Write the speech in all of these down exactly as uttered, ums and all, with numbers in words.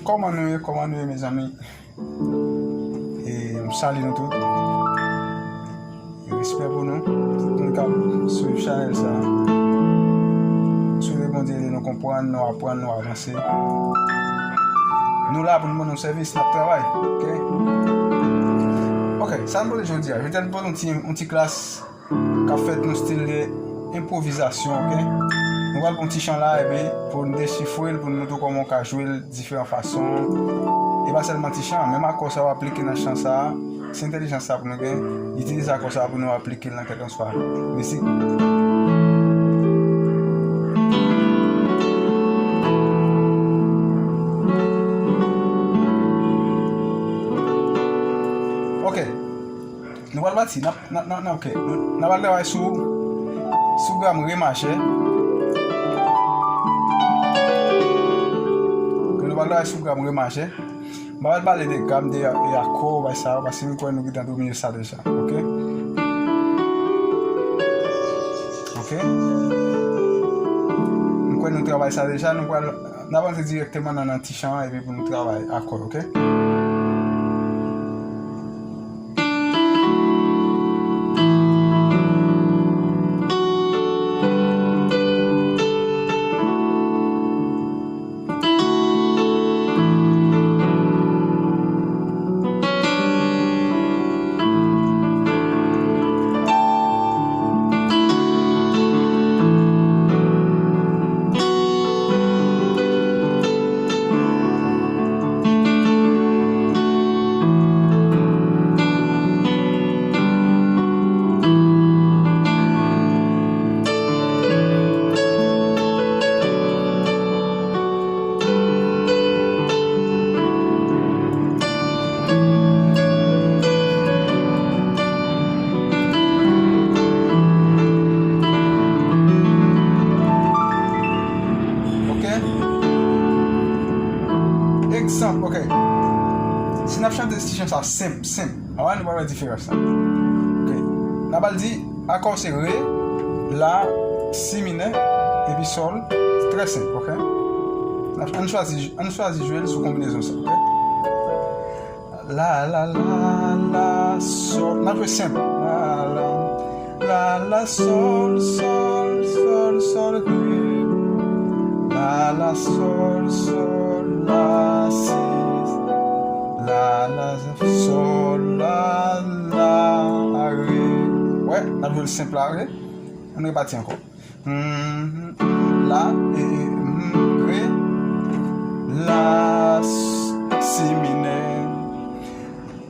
Kòman nou ye? Kòman nou ye, mezanmi? E, m salye nou tout. E respè pou nou. Tout moun k ap swiv chanèl sa. Swete Bondye ede nou konprann, nou aprann, nou avanse. Nou la pou nou ban nou sèvis, n ap travay. Oke? Oke, sa n pote jodi a. Jodi a, n pote yon ti, yon ti klas k ap fèt nan stil de enpwovizasyon, oke? Nou pral pran ti chan la, epi pou n dechifre l, pou n montre w kòman w ka jwe l diferan fason. E pa sèlman ti chan, menm akò sa w aplike nan chan sa, se entèlijans sa pou nou gen, itilize akò sa pou nou aplike l nan kèlkanswa mizik. Oke. Nou pral pati, n ap, n ap, n ap, n ap, ok. Nou, n ap al travay sou, sou gam re majè. Ok, nou pral travay sou gam re majè. M pa pral pale de gam, de, de akò, bay sa yo, paske m kwè nou gentan domine sa deja, ok? Ok? M kwè nou travay sa deja, nou pral, n ap antre dirèkteman nan, nan ti chan an, epi pou nou travay akò, ok? Ok? Egzanp, ok. Si n ap chante ti chan sa senp, senp. Alright, nou pral wè diferans lan. Ok. N ap al di akò se re, la, si minè, epi sòl. Trè senp, ok? N ap, ann chwazi, ann chwazi jwe l sou konbinezon sa, ok? La, la, la, la, sòl. N ap jwe senp. La, la, la, la, sòl, sòl, sòl, sòl, re. La, la, sòl, sòl, la, si. La, la, sòl, la, la, re. Wè, n ap jwe l senp la, ok? Ann repati ankò. Hmm, la, e, e, hmm, re, la, s-, si minè.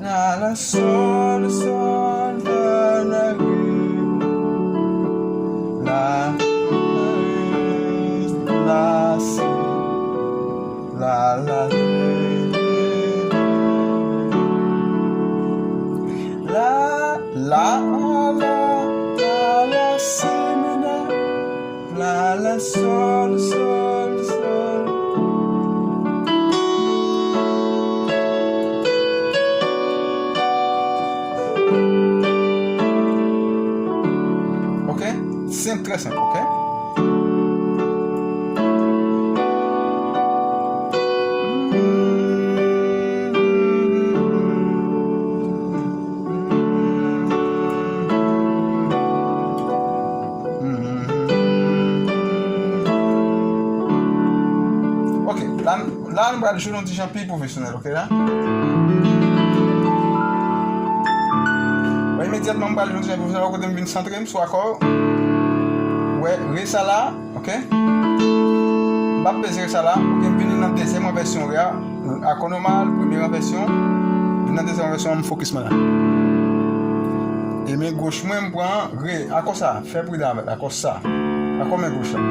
La, la, sòl, sòl, la, la, re, la, la, re, la, si, la, la, re, la, la, la, la, la, si minè. La, la, sòl, sòl, sòl. Ok? Senp, trè senp, ok? Ok, la, la nou pral jwe yon ti jan pi pwofesyonèl, ok la? Wè, imedyatman m pral jwe yon ti jan pwofesyonèl, kote m vin santre m sou akò. Wè, re sa la, ok? M p ap peze re sa la, ok, m vini nan dezyèm ranvèsyon re a, akò nòmal, premye ranvèsyon, vin nan dezyèm ranvèsyon an, m fokis mwen la. E men goch mwen, m pran re, akò sa, fè pridan avè l, akò sa, akò men goch la.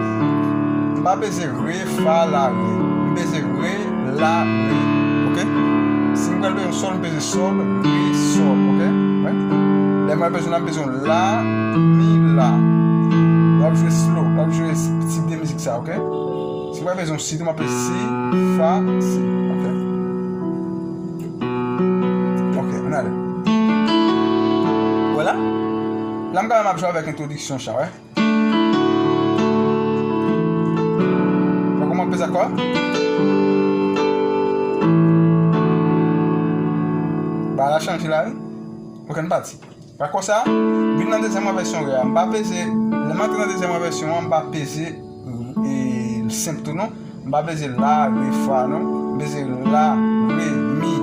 M pa peze re, fa, la, re. M peze re, la, re. Ok? Si m pral peze yon sòl, m peze sòl, re, sòl. Ok? Wè? Lè m pral peze la, m peze yon la, mi, la. W ap jwe slow, w ap jwe tip de mizik sa, ok? Si w pral peze yon si tou, m ap peze si, fa, si. Ok? Ok, ann ale. Vwala. La, m kanmenm ap jwe avèk entwodiksyon sa, wè. Fò kòman peze akò? Ala chanje la, wi. Ok, n pati. Akò sa, vin nan dezyèm envèsyon re a. M pa peze, lè m antre nan dezyèm envèsyon an, m pa peze e, senp tou non. M pa peze la, re, fa non. M peze la, re, mi,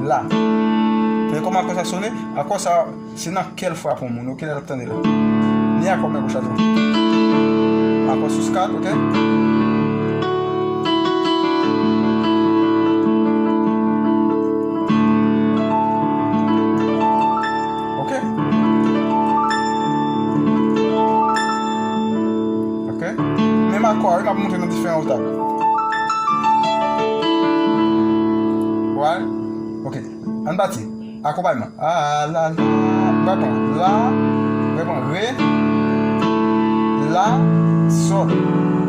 la. Tande kòman akò sa sone? Akò sa, se nan kè l frape yon moun, ok, lè l ap tande la. Ni akò men goch la tou. Akò sous kat, ok? Ok. Ok. Menm akò a, wi, m ap monte nan diferan otak. Wè? Ok. Ann pati. Akonpayman. A, la, la. Mwen pran la. Mwen pran re. La. Sòl.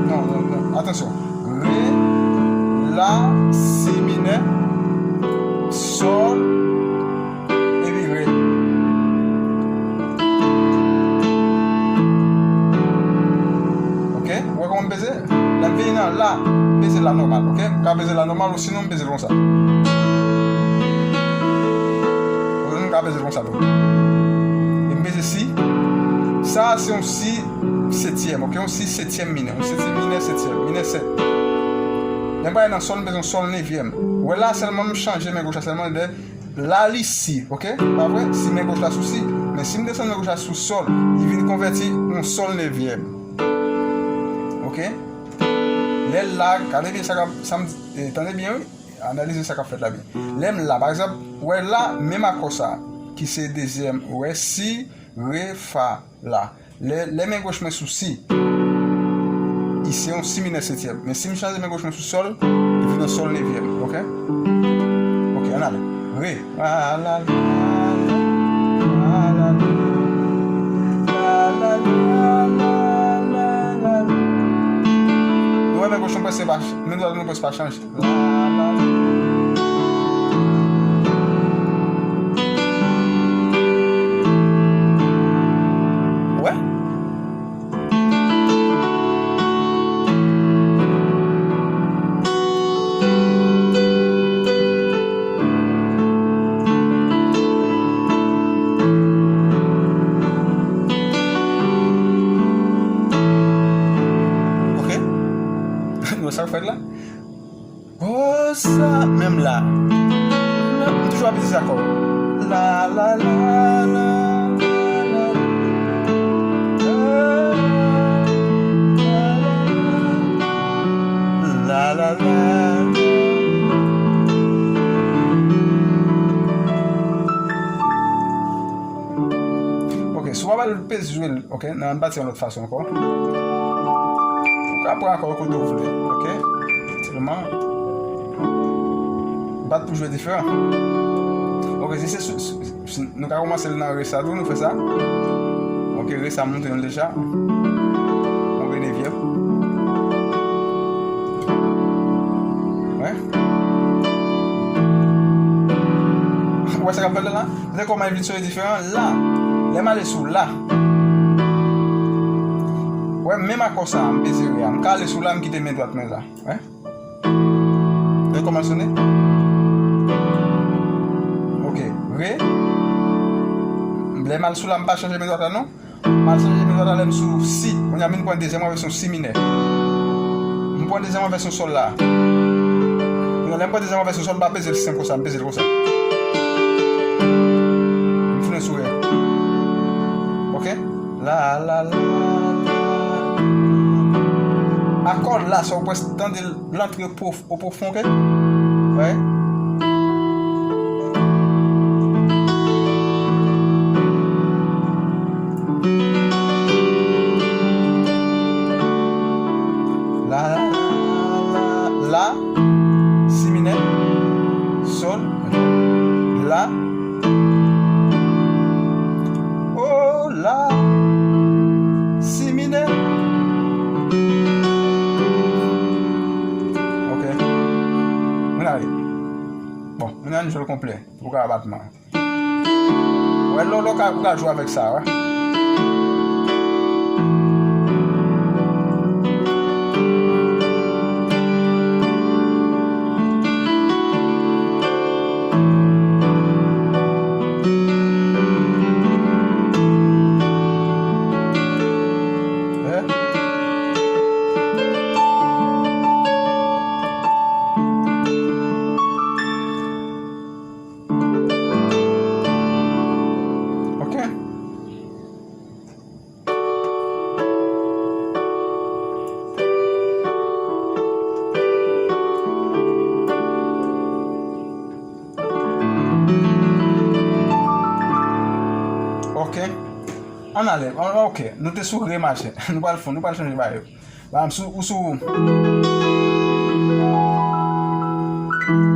Non, non, non. Atansyon. Re. La. Si minè. Sòl. Epi re. Ok. Ou wè kòman m peze? Lè m vini nan la, m peze la nòmal, ok? M ka peze la nòmal, osinon m peze l konsa. Osinon m ka peze l konsa tou. E m peze si. Sa a se yon si setyèm, ok? Yon si setyèm minè. Yon si minè setyèm. Minè sèt. Lè m pral nan sòl, m peze yon sòl nevyèm. Ou wè la sèlman m chanje men goch la sèlman lè la li si, ok? Pa vre? Si men goch la sou si. Men si m desann men goch la sou sòl, li vin konvèti yon sòl nevyèm. Ok? Lè l la, gade byen sa k ap, sa m, eh, tande byen, wi. Analize sa k ap fèt la byen. Lè m la, pa egzanp, ou wè la, menm akò sa, ki se dezyèm, ou wè si, re, fa, la. Lè, lè men goch mwen sou si, li se yon si minè setyèm. Men si m chanje men goch mwen sou sòl, li vin yon sòl nevyèm. Ok? Ok, ann ale. Re. La, la, la, la, la, la, la. Nou wè men goch nou prèske pa, men dwat nou prèske pa chanje. La, la, la. Wè? Ok. Nou wè sa k fèt la? Oh, sa, menm la. M toujou ap di sa kò. La, la, la, la, la, la. La, la, la. Ok, si w pa pale peze jwe l, ok, nan yon pati yon lòt fason ankò. Ou ka pran akò kote w vle, ok? Sèlman, bat pou jwe diferan. Ok, si se sou, sou, sou, nou ka kòmanse l nan re sa tou, nou fè sa. Ok, re sa monte nou deja. Yon re nevyèm. Wè. Ou wè sa k ap fèt la? Gade kòman l vin sone diferan la. Lè m ale sou la. Wè, menm akò sa a, m peze re a. M ka ale sou la, m kite men dwat mwen la. Wè. Gade kòman l sone. Ok, re. Lè m al sou la, m pa chanje men dwat la, non. M al chanje men dwat la, lè m sou si. Kounye a, m vin pran dezyèm anvèsyon si minè. M pran dezyèm anvèsyon sòl la. Kounye a, lè m pran dezyèm anvèsyon sòl, m pa peze l senp konsa, m peze l konsa. M tounen sou re. Ok? La, la, la, la. Akò la, sa w prèske tande l. L antre pwof-, o pwofon, ok? Wè. La, la, la, la, si minè, sòl, la, o, la, si minè. Ok. Mwen ale. Bon, mwen ale jwe l konplè. Pou ka batman. Wè, lò, lò ka, ou ka jwe avèk sa, wè. Ok. Ann ale. An- Ok. Nou te sou re majè. Nou pral fon, nou pral chanje bagay yo. Ba m sou, ou sou.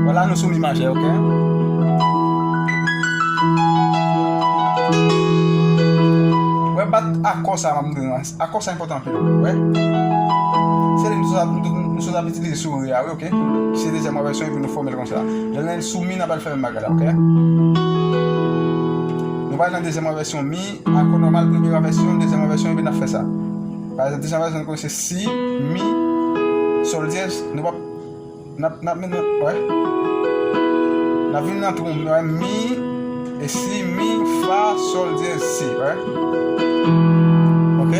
Vwala, nou sou mi majè, ok? Wè, bat akò sa, m ap montre nou. Akò sa enpòtan anpil. Wè? Se li nou sot ap, nou, nou sot ap itilize sou re a, wi, ok? Se dezyèm vèsyon, epi nou fòme l konsa. Lè n sou mi, n ap al fè menm bagay la, ok? Nou pral nan dezyèm vèsyon mi, akò nòmal, premye vèsyon, dezyèm vèsyon, epi n ap fè sa. Pa egzanp, dezyèm vèsyon, nou konnen se si, mi, sòl dyèz, nou p ap N ap, n ap, n ap, wè. N ap vin nan twou, wè, mi, e si, mi, fa, sòl dyèz, si, wè. Ok.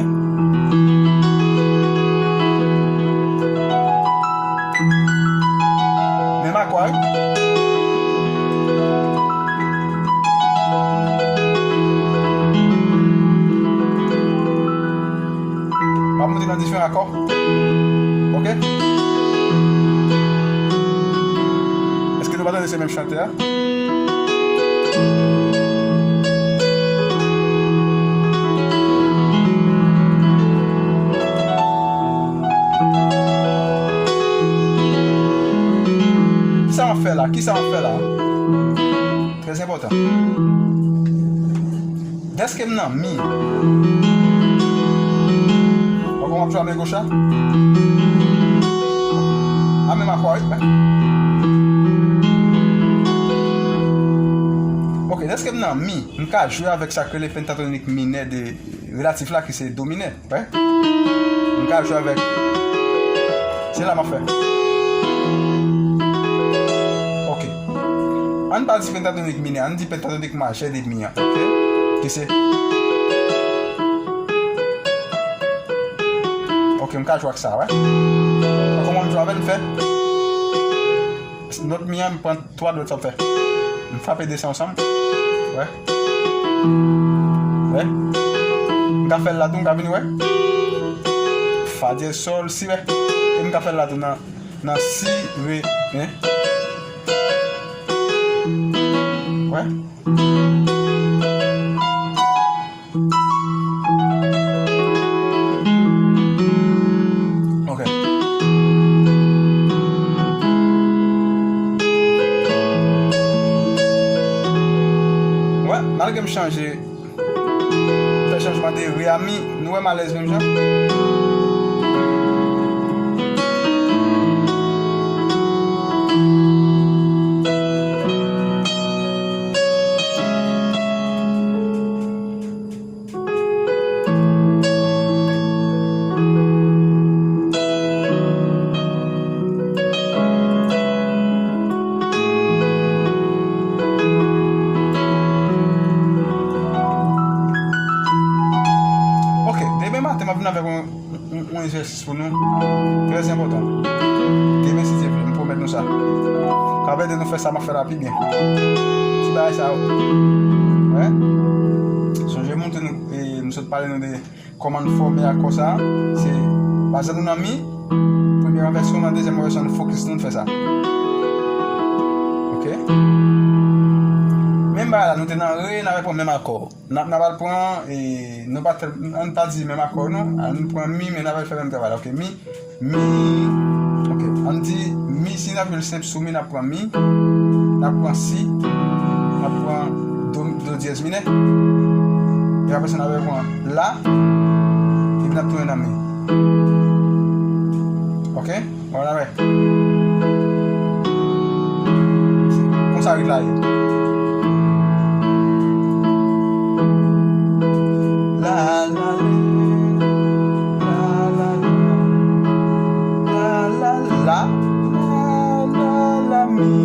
Menm akò a, wi. M ap monte nan diferan akò. Ok? Èske nou pa tande se menm chante a? Kisa m ap fè la? Kisa m ap fè la? Trè enpòtan. Dèske m nan mi. Ou konprann m ap jwe a men goch la? A menm akò, wi. Ok, dèske m nan mi, m ka jwe avèk sa k rele pentatonik minè de relatif la ki se do minè. Wè. M ka jwe avèk. Se la m ap fè. Ok. Ann pa di pentatonik minè, ann di pentatonik majè de mi an. Ok. Ki se. Ok, m ka jwe ak sa, wè. Kòman m jwe avè l, m fè. Nòt mi an, m pran twa dwèt sa fè. M frape de sa ansanm. Wè. Wè. M ka fè l la tou, m ka vini, wè. Fa dyèz sòl, si, wè. E m ka fè l la tou nan, nan si, re, en. Wè. Ok. Wè, malgre m chanje, fè chanjman de re a mi, nou wè m alèz menm jan. Ok, demen maten m ap vin avèk yon, yon, yon egzèsis pou nou. Trè enpòtan. Demen, si Dye vle, m pwomèt nou sa. K ap ede nou fè sa m ap fè la pi byen. Ti bagay sa yo. Wè. Sonje m montre nou, e, m sot pale nou de kòman n fòme akò sa a. Se, pa egzanp, nou nan mi, premye ranvèsman, nan dezyèm ranvèsman, nou fokis nou, n fè sa. Ok? Menm bagay la, nou te nan re, n ap pran menm akò. N ap, n ap al pran, e, nou pa tèl, ann pa di menm akò, non. Ann pran mi, men n ap al fè menm travay la. Ok, mi, mi, ok, ann di mi, si n ap jwe l senp sou mi, n ap pran mi, n ap pran si, n ap pran do, do dyèz minè. Epi apre sa, n ap pran la, epi n ap tounen nan mi. Ok? Bon, n a wè. Se konsa rit la ye. La, la, la, la, la, la, la, la, la, la, mi.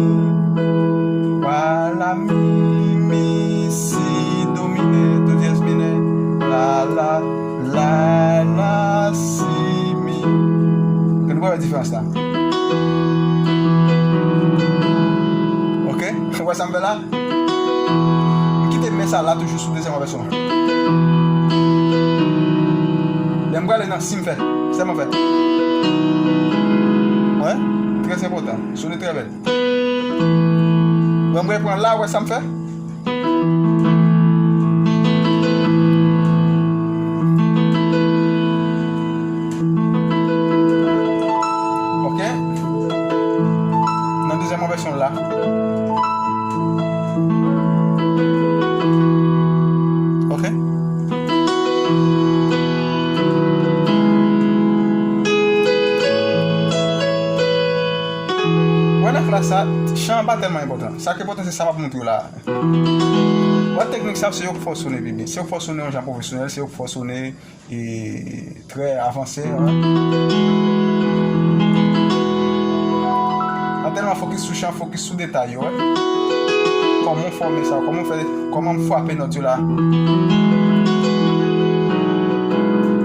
Fa, la, mi, mi, si, do minè, do dyèz minè. La, la, la, la, si, mi. Ke nou pa wè diferans la. Ok? Ou wè sa m fè la? M kite men sa la toujou sou dezyèm vèsyon. Lè m prale nan si m fè. Sèlman fè. Wè? Trè enpòtan. Sone trè bèl. Lè m repran la, ou wè sa m fè? Wè nan klas sa, chan an pa tèlman enpòtan. Sa k enpòtan, se sa m ap montre w la. Wè teknik sa, se yo k fè w sone pi byen. Se yo k fè w sone yon jan pwofesyonèl, se yo k fè w sone e, trè avanse, hein. Pa tèlman fokis sou chan, fokis sou detay yo, wè. Kòman w fòme sa, kòman w fè, kòman m frape nòt yo la.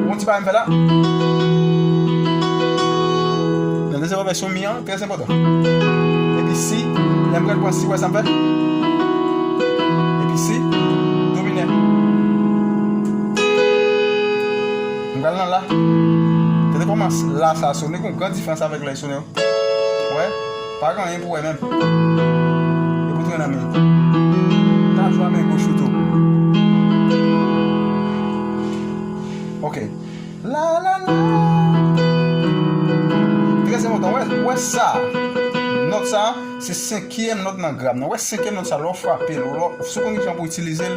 Yon ti bagay m fè la. Nan dezyèm vèsyon mi an, trè enpòtan. Epi si, lè m pral pran si, wè sa m fè? Epi si, do minè. M pral nan la. Tande kòman la sa sone, gen yon gran diferans avèk lè l sone. Wè, pa gen anyen pou wè menm. E pou tounen nan men. N a jwe a men goch ou tou. Ok. La, la, la. Trè enpòtan. Wè, wè sa. Nòt sa, se senkyèm nòt nan gam nan. Wè senkyèm nòt sa, lè w frape l, lè w, si w konn ki jan pou itilize l,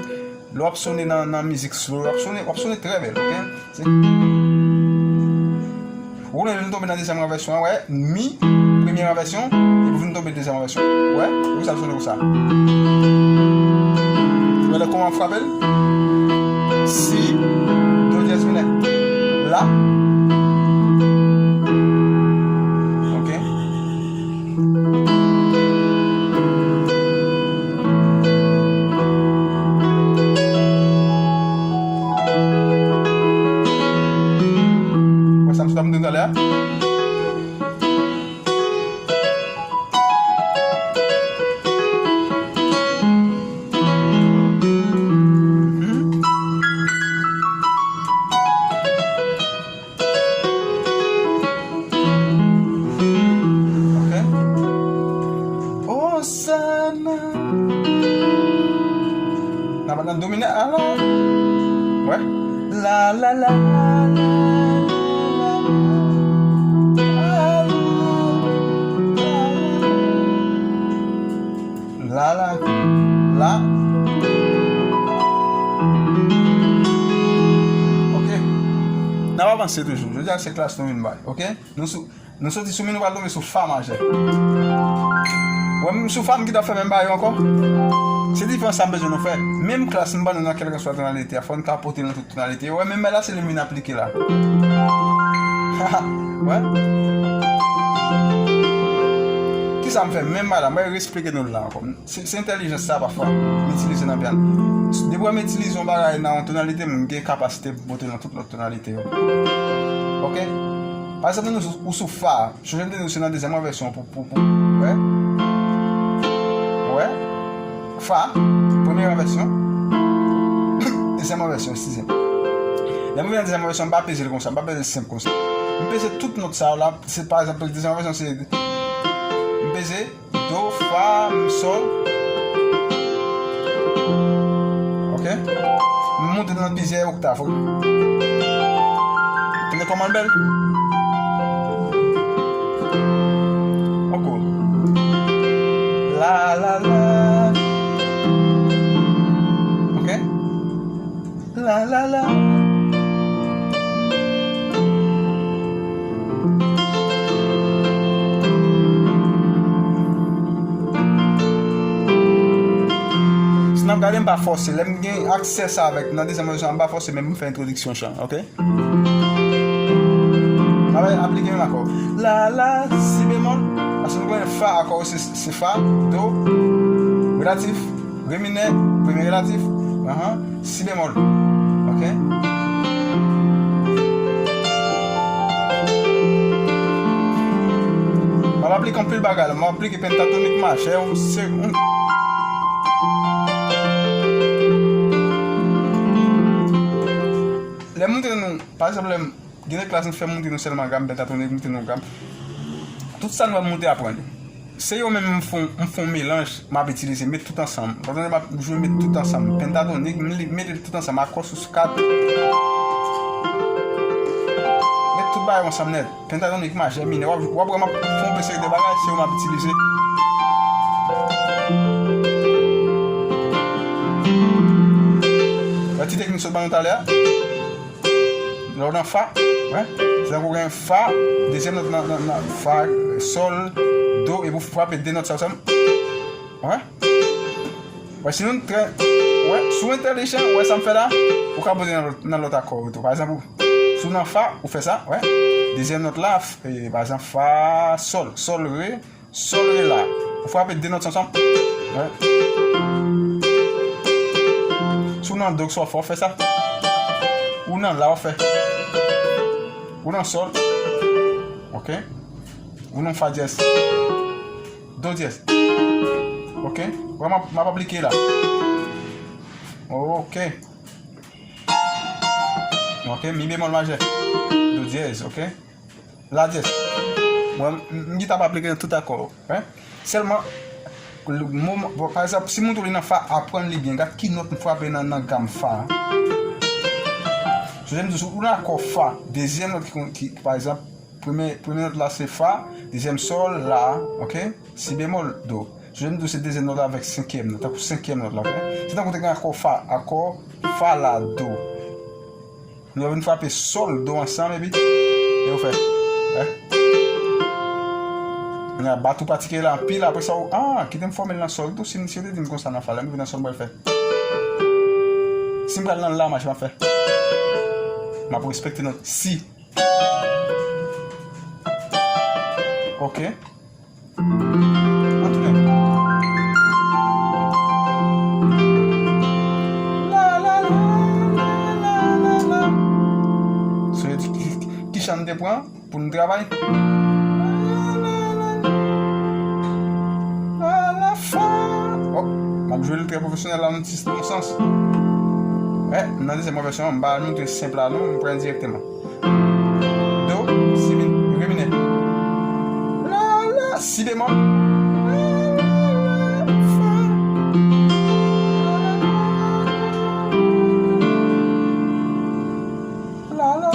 lè w ap sone nan, nan mizik slow, w ap sone, w ap sone trè bèl, ok? Se, ou konnen lè nou tonbe nan dezyèm ranvèsyon an, wè, mi, premye ranvèsyon, epi vin tonbe dezyèm ranvèsyon. Wè, ou sa sone konsa. Wè lè kòman frape l? Si, do dyèz minè. La. Ok. Wè sa m sot ap montre talè a? Mhm. Ok. Osana. N ap nan domine a la. Wè. La, la, la, la, la, la, la. La, la, la. Ok. N ap avanse toujou. Jodi a se klas nou vin bay, ok? Nou sou, nou soti sou mi, nou pral tonbe sou fa majè. Wè, menm sou fa, m ki t ap fè menm bagay yo ankò. Se diferans sa m bezwen nou fè. Menm klas m ban nou nan kèlkeswa tonalite a, fò n ka pote nan tout tonalite. Wè, menm la, se le mi n aplike la. Wè. Kisa m fè? Menm bagay la, m pral eksplike nou l la ankò. Se, se entèlijans sa pafwa m itilize nan pyano. Depi w wè m itilize yon bagay nan yon tonalite, m gen kapasite pou pote nan tout lòt tonalite yo. Ok? Pa egzanp, nou sou, ou sou fa. Sonje m te di w se nan dezyèm ranvèsyon pou, pou, pou, wè? Wè? Fa, premye ranvèsyon. Dezyèm ranvèsyon, eskize m. Lè m rive nan dezyèm ranvèsyon, m pa peze l konsa, m pa peze l senp konsa. M peze tout nòt sa yo la, se pa egzanp, dezyèm ranvèsyon, se, m peze, do, fa, mi, sòl. Ok? M monte nan plizyè oktav, ok? Tande kòman l bèl? Ankò. La, la, la. Ok? La, la, la. Si n ap gade, m pa fòse. Lè m gen aksè sa avèk, nan dezyèm ranvèsyon, m pa fòse, men m fè entwodiksyon chan, ok? N ap aplike menm akò. La, la, si bemòl. Paske nou konnen fa akò se, se fa, do, relatif, re minè, premye relatif, ahan, si bemòl. Ok? M ap aplike anpil bagay la. M ap aplike pentatonik majè, se yon. Lè m montre nou, pa egzanp, lè m, gen de klas m fè montre nou sèlman gam pentatonik, montre nou gam. Tout sa nou ap montre aprann. Se yo menm m fon, m fon melanj, m ap itilize, met tout ansanm. Pandan m ap jwe met tout ansanm, pentatonik, m li-, mete tout ansanm, akò sou kat. Met tout bagay ansanm nèt. Pentatonik, majè, minè. W ap, w ap wè m ap fè yon seri de bagay, se yo m ap itilize. Yon ti m sot ban nou talè a. Lè w nan fa, wè. Se tankou gen fa, dezyèm nòt nan, nan, nan fa, sòl, do, epi w frape de nòt sa ansanm. Wè. Wè, si nou trè, wè, si w entèlijan, wè sa m fè la, ou ka poze nan lòt, nan lòt akò yo tou. Pa egzanp, si w nan fa, ou fè sa, wè. Dezyèm nòt la, f-, e, pa egzanp, fa, sòl, sòl, re, sòl, re, la. Ou frape de nòt ansanm. Wè. Si w nan do, sòl, fò w fè sa. Ou nan la, w fè. Ou nan sòl. Ok. Ou nan fa dyèz. Do dyèz. Ok. Wè, m ap, m ap aplike la. Ok. Ok, mi bemòl majè. Do dyèz, ok. La dyèz. Mwen, m, m gentan ap aplike nan tout akò, hein. Sèlman, moman, bon, pa egzanp, si moun tou li nan fa, aprann li byen. Gad ki nòt m frape nan, nan gam fa a. Sou m di sou, ou nan akò fa, dezyèm nòt ki, ki, ki, pa egzanp, premye, premye nòt la se fa, dezyèm sòl, la, ok? Si bemòl, do. Sou m di se dezyèm nòt la avèk senkyèm nòt, tankou senkyèm nòt la, ok? Se tankou te gen akò fa, akò fa, la, do. Nou vin frape sòl, do ansanm, epi, e ou fè. Hein? Kounye a, bat ou pratike la anpil, apre sa, ou, ah, kite m fòme l nan sòl tou, si, si yo te di m konsa nan fa, lè m rive nan sòl, m pral fè. Si m pral nan la, mache m ap fè. M ap respekte nòt si. Ok. An tounen. La, la, la. Sonje ki, ki, ki chan m te pran pou n travay. La, la, la. La, la, fa. Oh, m ap jwe l trè pwofesyonèl la, nan ti, nan sans. Eh, nan dezyèm vèsyon an, m pa al montre senp la non, m pran direkteman. Do, si mi, re minè. La, la, si bemòl. La, la, la, fa. La, la.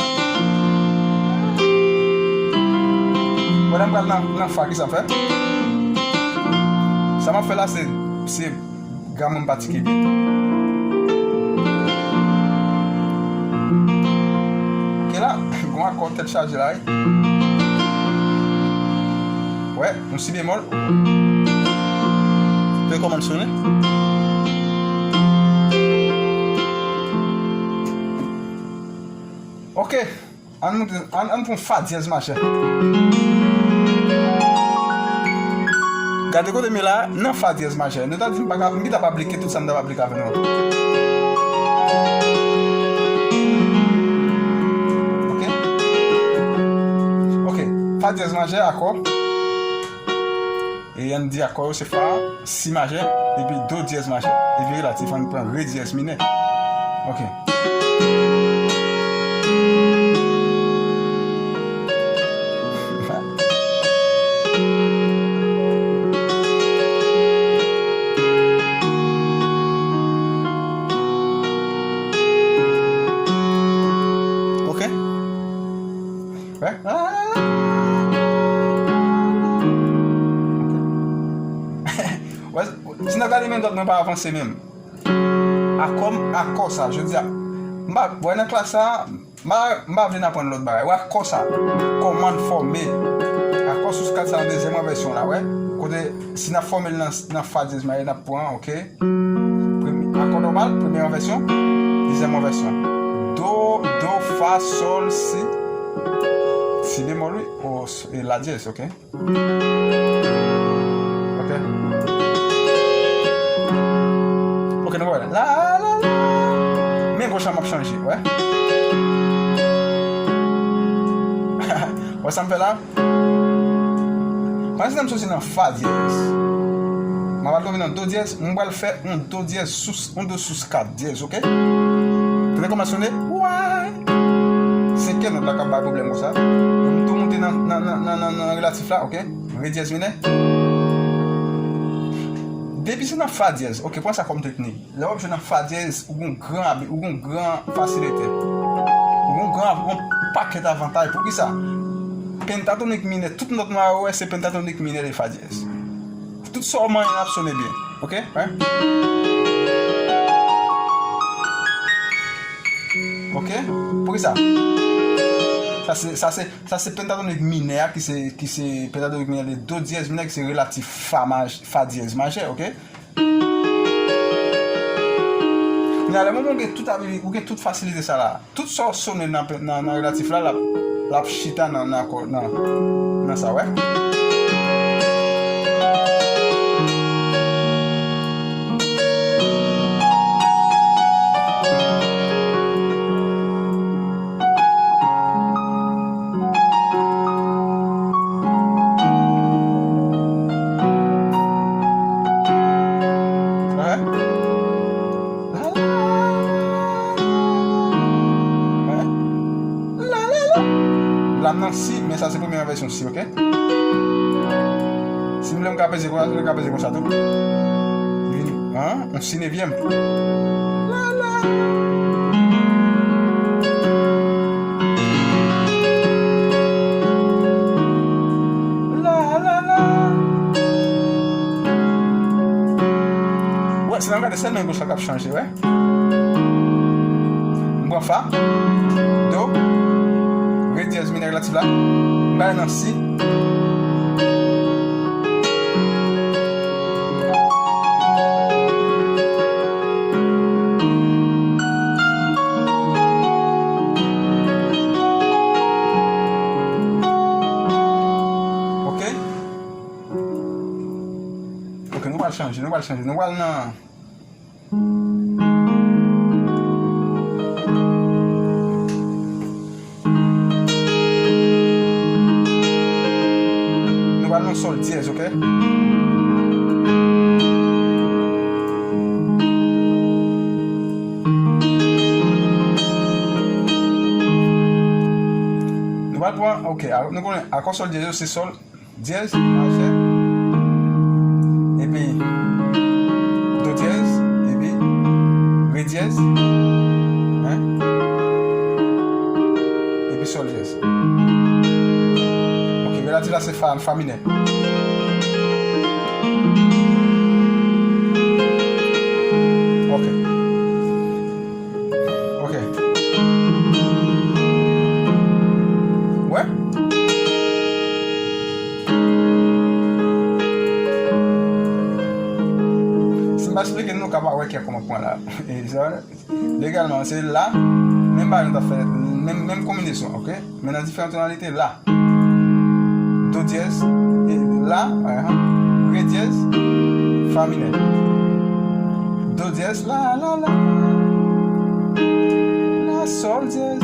Pandan m pral nan, nan fa, kisa m fè? Sa m ap fè la, se, se gam mwen m pratike byen. Ok la, gon akò tèt chaje la, wi. Wè, yon si bemòl. Tande kòman l sonnen. Ok. Ann monte, ann, ann pran fa dyèz majè. Gade kote m ye la, nan fa dyèz majè. Nou ta di m pa ka, m gentan ap aplike tout sa m t ap aplike avè nou an. Ok? Ok. Fa dyèz majè, akò. E ann di akò yo se fa, si majè, epi do dyèz majè. Epi relatif, ann pran re dyèz minè. Ok. Ok. Wè. Ok. Wè, si n ap gade men dòt mwen pa avanse menm. Akò m, akò sa, jodi a. M pa, wè nan klas sa, m pa, m pa vle n aprann lòt bagay. Wè akò sa, kòman n fòme. Akò sou skat sa nan dezyèm vèsyon la, wè. Kote, si n ap fòme l nan, nan fa dyèz majè, n ap pran, ok. Premye, akò nòmal, premye vèsyon, dezyèm vèsyon. Do, do, fa, sòl, si. Si bemòl, wi, o, s-, e la dyèz, ok. Ok. Ok, nou wè. La, la, la. Men goch la m ap chanje, wè. Wè sa m fè la? Pandan m soti nan fa dyèz, m ap al tonbe nan do dyèz, m pral fè yon do dyèz sou, yon do sou kat dyèz, ok? Tande kòman l sonnen? Wè! Senkyèm nòt la k ap bay pwoblèm konsa. M tou monte nan, nan, nan relatif la, ok? Re dyèz minè. Depi se nan fa dyèz, ok, pran sa kòm teknik. Lè w ap jwe nan fa dyèz, ou gon gran abi-, ou gon gran fasilite. Ou gon gran, ou gon pakèt avantaj. Poukisa? Pentatonik minè, tout nòt nou a wè, se pentatonik minè de fa dyèz. Tout sa w manyen ap sone byen. Ok? Hein? Ok? Poukisa? Sa se, sa se, sa se pentatonik minè a, ki se, ki se pentatonik minè de do dyèz minè, ki se relatif fa maj, fa dyèz majè, ok? Kounye a, lè moman ou gen tout abi-, ou gen tout fasilite sa la, tout sa w sonnen nan, nan, nan relatif la, l ap, l ap chita nan, nan akò, nan, nan sa, wè. Wè. La, la, la, la. Wè. La, la, la. La m nan si, men sa se premye vèsyon si, ok? Si m vle m ka peze konsa, m ka peze konsa tou. Li vin, an, yon si nevyèm. La, la. La, la, la. Wè, si n ap gade sèlman goch la k ap chanje, wè. M pran fa, do, re dyèz minè relatif la, m bay nan si. Ok. Ok, nou pral chanje, nou pral chanje, nou pral nan Nou pral nan sòl dyèz, ok? Nou pral pran, ok, a-, nou konnen akò sòl dyèz yo se sòl dyèz majè, epi do dyèz, epi re dyèz, en, epi sòl dyèz. Ok, relatif la se fa, fa minè. Ok. Ok. Wè? Si m pa eksplike, nou ka pa wè kè kòman pran la. E sa, legalman, se la, menm bagay nou t ap fè, menm, menm konbinezon, ok? Men nan diferan tonalite, la. Do dyèz, e la, ahan, re dyèz, fa minè. Do dyèz, la, la, la. La, sòl dyèz.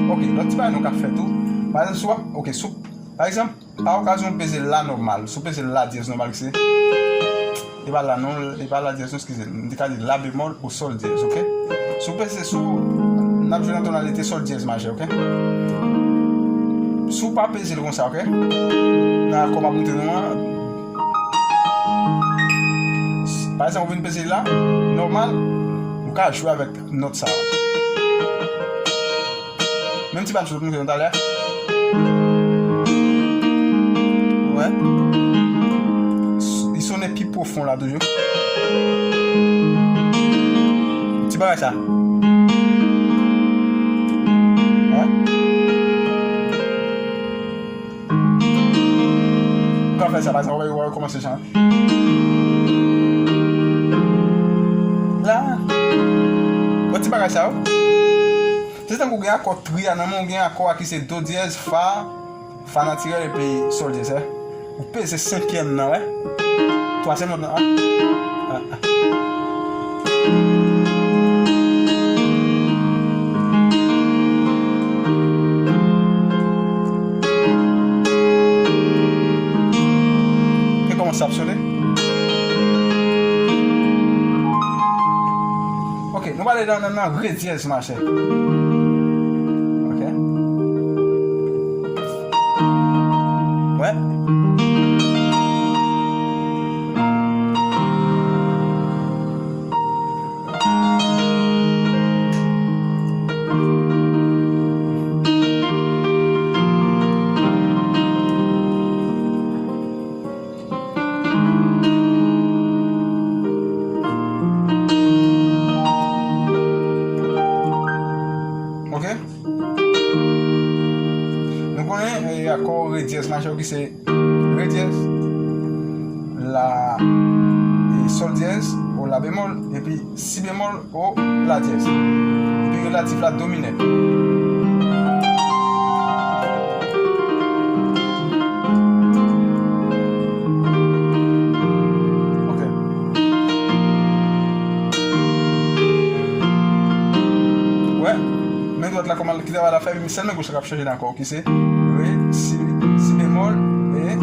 Ok, lòt ti bagay nou ka fè tou. Pa egzanp, si w ap, ok, si w, pa egzanp, pa okazyon w peze la nòmal. Si w peze la dyèz nòmal, ki se, e pa la non, e pa la dyèz non, eskize m. M te ka di la bemòl ou sòl dyèz, ok? Si w peze, si w, n ap jwe nan tonalite sòl dyèz majè, ok? Si w pa peze l konsa, ok? Nan akò m ap montre nou an, pa egzanp, ou vin peze la, nòmal, ou ka jwe avèk nòt sa a. Menm ti bagay m sot montre nou talè a. Wè. Li sonnen pi pwofon la toujou. Ti bagay sa. Wè. Ou ka fè sa, pa egzanp, ou wè, ou wè, kòmanse chan. La. Bon, ti bagay sa yo. Se tankou gen akò tri a nan men w, gen akò a ki se do dyèz, fa, fa natirèl epi sòl dyèz, eh. Ou peze senkyèm nan, wè. Twazyèm nòt nan, ah. Ah, ah. E kòman sa ap sonnen? Ok, nou prale nan, nan, nan re dyèz majè. Ok. Wè. dyèz majè ki se re dyèz, la, e, sòl dyèz, o la bemòl, epi si bemòl, o la dyèz. Epi relatif la domine. Ok. Wè, men dwat la kòman ki travay la fè, men sèl men goch la k ap chanje nan akò ki se re, si, si bemòl, e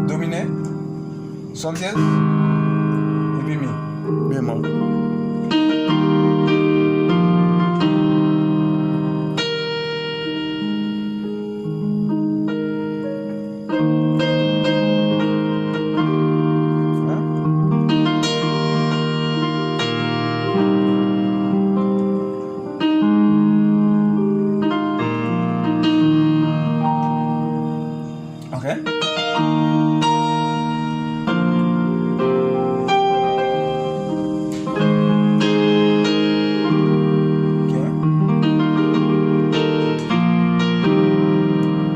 domine, sòl dyèz, epi mi bemòl.